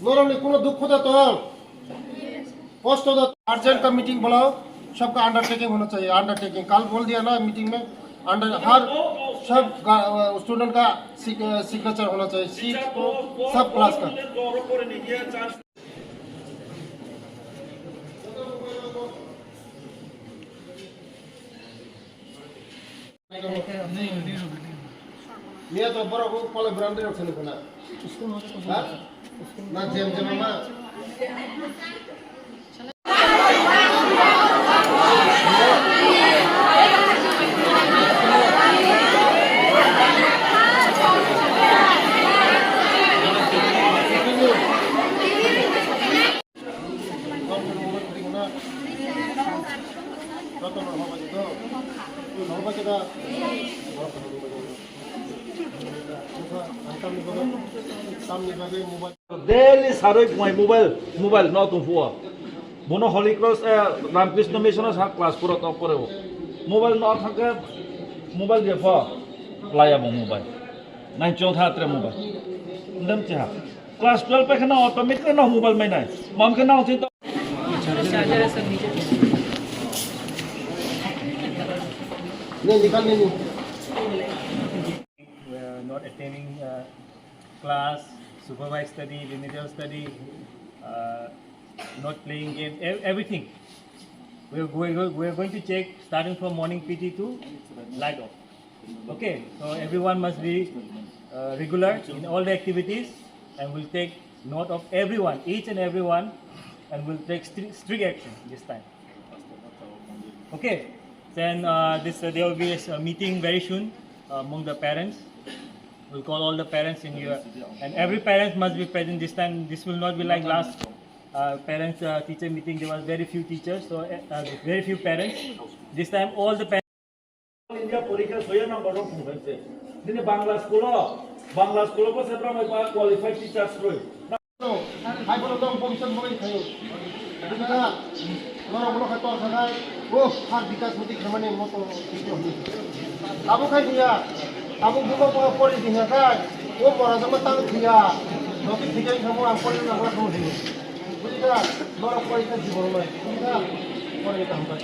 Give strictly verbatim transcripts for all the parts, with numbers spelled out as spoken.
Norokni kuno dukho da tong? Kosto da? Urgent ka meeting bulao, sabka undertaking hona chahiye, undertaking. Kal bol diya na meeting mein, under, har sab student ka signature hona chahiye, six ko sab class ka. Niya to borok ko kole brandi rok sini kena. Ha? Na jem jem ama. Daily saroi pungwi mobile, mobile no tong phuo. Bono Holy Cross, eh, Ramkrishna Mission o sa class four o tok pore o. Mobile no thangke mobile je pho laya bo mobile. Nai chong tha tre mobile. Ndam cha. Class twelve pe khana automatic no mobile mai nai. Mam khana uthi to. नहीं, निकाल नहीं। We are not attending, uh, class, supervised study, remedial study, uh, not playing game, ev- everything. We are, going, we are going to check starting from morning P T to light off. Okay, so everyone must be uh, regular in all the activities, and we'll take note of everyone, each and everyone, and we'll take stri- strict action this time. Okay, then uh, this uh, there will be a s- a meeting very soon uh, among the parents. We'll call all the parents in here, and every parent must be present this time. This will not be like last uh, parents uh, teacher meeting. There was very few teachers, so uh, uh, very few parents. This time, all the parents. India porikha soya number rok phungkhaise. Nini Bangla school o, Bangla school o bo se bwrang bai qualified teachers roi. Hai bono tong bhobishyot bo khayo. Bwkha norok bono khai tor khakai. O har bikas muti khamani moto. Abo khai dia. Abo bumo bo pori dinya khai. O mora jama tang dia. Noti thikai khamo ang pori na khamu dia. Bujikha norok pori kha jibon mai. Bujikha pori kha hambai.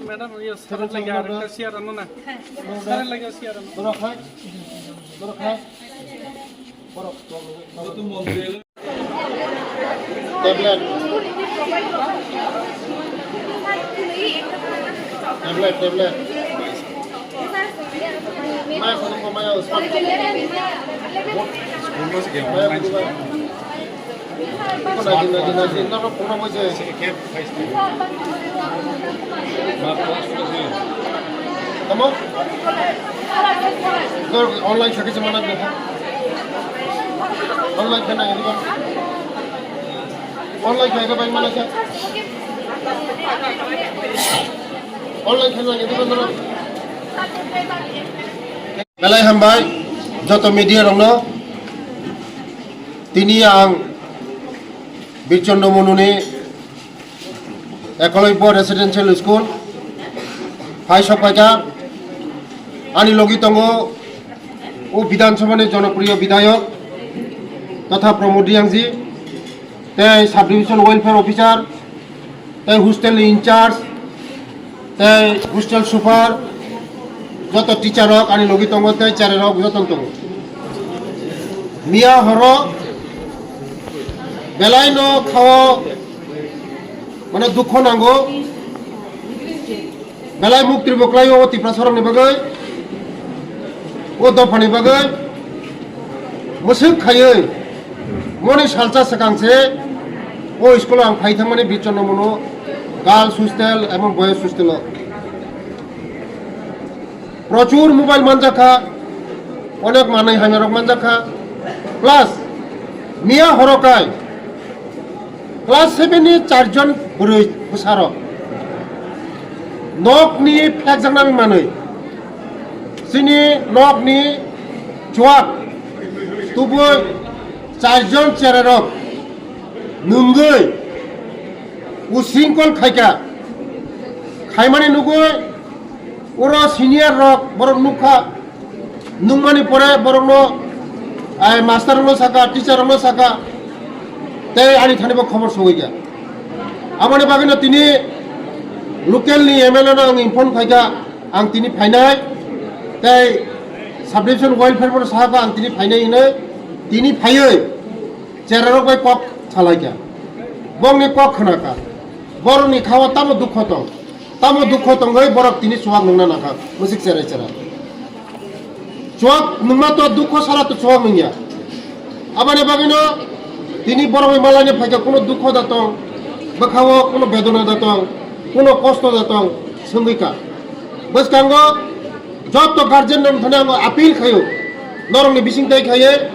Madam, iya, sekarang lagi ada kasihan, anu, nah. Sekarang lagi kasihan, anu. Tablet. Tablet, tablet. Maya, kono ko maya, smart. Maya, kono ko maya. Ko na din, na din, na din, na ko na mo je. Tamo? Dor online sakit cuma nak. Online kena ini kan. Online kena apa yang mana sih? Online kena ini kan dor. Belai hambai, joto media rokno. Tini ang Birchondro Monuni Ekolobya Residential School hai sokpaikha. Ani logi tongo o Bidhan Sabhani jonopriyo bidhayok totha Pramod Reangji, tei Sub Division Welfare Officer, tei hostel ni in charge, tei hostel super, joto teacher rok ani logi tongo, tei chari rok joto tongo. Miya horo belai no khao, mane dukho nango, belai muktri bo kwlai o Tiprasa rok ni bagwi, o dopha ni bagwi, mwswk khaiwi, moni salsa swkang se o school o ang phai thangmani Birchondro Mono girls hostel ebong boys hostel o. Prochur mobile manjakha, onek manwi hamya rok manjakha, plus miya horo kai class seven ni charjon bwrwi bwsarok Nokni phekjaknang manwi chini nokni chuak tubui charjon chererok nungwi usringkol khaikha. Khaimani nugwi oro senior rok borok nukha. Nungmani pore borokno, ai, master rokno saka, teacher rokno saka, tei ani thani bo khobor sogwi kha. Aboni bagwino tini local ni M L A no ang inform khaikha, ang tini phainai, tei sub division welfare bono sahakha ang tini phainai hinwi, tini phaiwi chererok bai kok salaikha. Bongni kok khnakha. Borokni khawa tamo dukho tong, tamo dukho tongwi borok tini chuak nungna nangkha, musik cherai cherai. Chuak nungma to dukho sara to chuak nungya. Aboni bagwino tini borok bai malaini phaikha, kuno dukho da tong, bwkhao kuno bedona da tong, kuno kosto da tong, swngwi kha. Bwskango joto guardian rok thani ang appeal khaio, norokni bising tai khaiye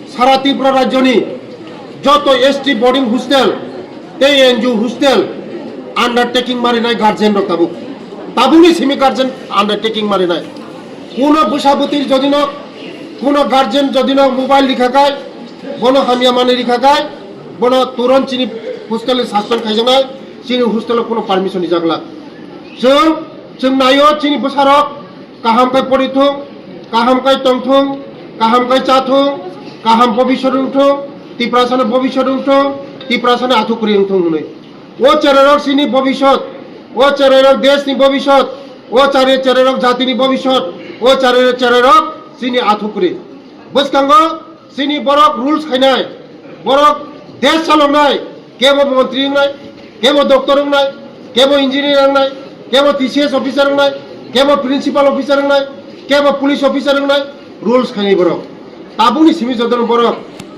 sara Tripura rajyoni joto S T boarding hostel tei N G O hostel undertaking marinai guardian rok tabuk. Tabukni simi guardian undertaking marinai. Kuno bwsa bwtwi jodino kuno guardian jodino mobile rikha kai, bono hamya manwi rikha kai, bono turon chini hostel ni saston khaijaknai, chini hostel o kuno permission rijak glak. Chwng, chwng naio chini bwsarok kaham khe pori thung, kaham khe tong thung, kaham khe cha thung, kaham bobiswt wng thung, Tiprasano bobiswt wng thung, Tiprasano athukuri wng thung hwnwi. O chererok chini bobiswt, o chererok deshni bobiswt, o chare chererok jatini bobiswt, o chare chererok chini athukuri. Bwskango chini borok rules khainai, borok desh chaloknai, kebo montri wngnai, kebo doctor wngnai, kebo engineer wngnai, kebo T C S officer wngnai, kebo principal officer wngnai, kebo police officer wngnai, rules khainai borok. Tabukni simi jotono borok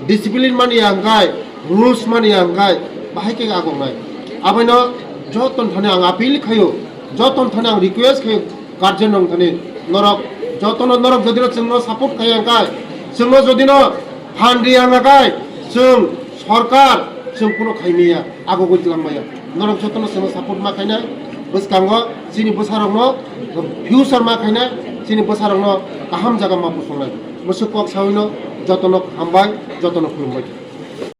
discipline mani ya hwnkhe, rules mani ya hwnkhe, bahai khe agoknai. Aboino jotono thani ang appeal khaio, jotono thani ang request khaio, guardian rok thani norok jotono norok jodino chwngno support khaiya hwnkhe, chwngno jodino phan riya hwnkhe, chwng sorkar chwng kuno khaimaya, agogwi twlangmaya. Norok jotono chwngno support ma khainai, bwskango chini bwsarokno future ma khainai, chini bwsarokno kaham jaga ma pusungnai. Mwswk kok sawino jotono hambai, jotono khulumbai.